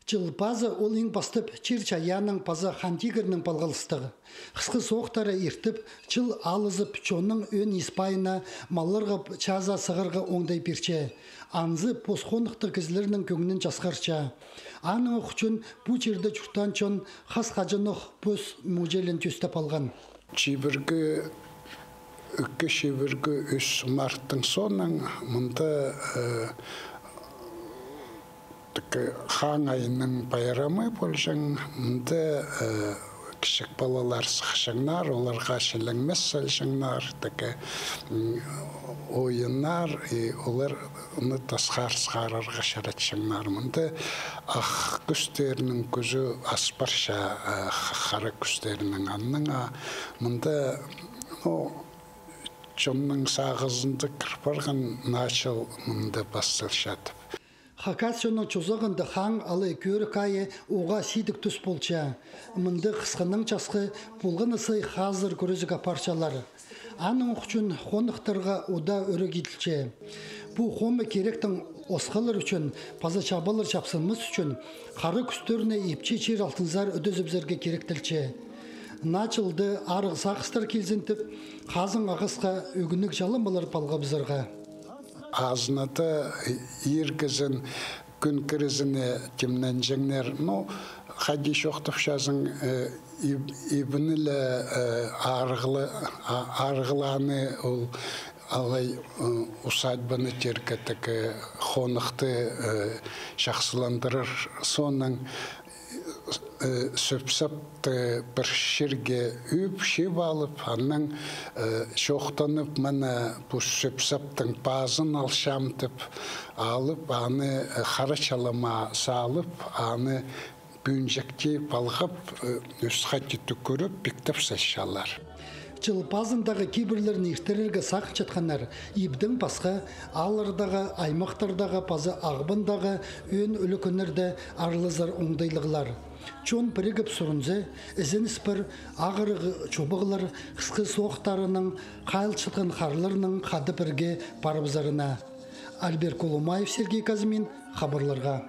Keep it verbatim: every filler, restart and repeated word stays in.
Чыл пазы ол иң пастап чир-чайааннаң паза хан тигірнең палғалыстығ. Хысхы соохтары иртіп, чыл алызып, чонның ӧӧн ис-пайына, малларға чазаа сығарға оңдай пирче. Анзы пос хонахтығ кізілернің кӧңнін часхарча. Аның ох ӱчӱн пу чирде чуртаан чон хас-хаҷанох пос муҷалин тӧстеп алған. Чибіргі, ікі чибіргі ӱс марттың соонаң мында, э, тігі Хаң айының пайрамы полҷаң, мында, э, кічіг палалар сыхчаңнар, оларға чіли-мес салҷаңнар, тігі, м, ойыннар, и олар аны тасхар сығарарға чаратчаңнар. Мында ах кӱстернің кӱзі ас парча, э, х-, хара кӱстернің аннаң, а мында, ну, чонның сағызында кір парған наа чыл мында пасталчатып. Хакас чонның чозағында хаң алай кӧрік айы уғаа сидік тӱс полча. Мында хысханаң часхы полған на сай хазыр кӱрезіг апарчалар. Аның ох ӱчӱн хонахтарға удаа ӱрек иділче. Пу хомай киректең осхалар ӱчӱн паза чабалар чапсынмас ӱчӱн хара кӱстерні ипчі чир алтынзар ӱдезібізерге киректелче. Наа чылда арығ сағыстар килзін тіп, хазың ағасха ӱгінніг чаламалар палғабызарға. Азынада иргізін кӱн кірізіне тимненҷеңнер. Ну, хайди чоохтапчазың, э, иб-, ибіні ле, э, арығла-, а-, арығлааны ол алай, э, усадьбаны тирге тігі, э, хонахты, э, чахсыландырар. Соонаң, э, сӧп-сапты пір чирге ӱп, чип алып, аннаң, э, чоохтанып, мына пу сӧп-саптың пазын алчам тіп алып, аны, э, хара чалама салып, аны пӱӱнҷекти палғап, э, ӱс хати тӱкӱріп, пиктеп салчалар. Чыл пазындағы кибірлерін иртірерге сағынчатханнар ибдең пасха ааллардағы, аймахтардағы паза Ағбандағы ӧӧн ӱлӱкӱннерде аралазар оңдайлығлар. Чон пірігіп сурынза, ізеніс пар, ағырығ чобағлар хысхы соохтарының, хайылчатхан харларының хада пірге парыбызарына. Альберт Колумаев, Сергей Казьмин, хабарларға.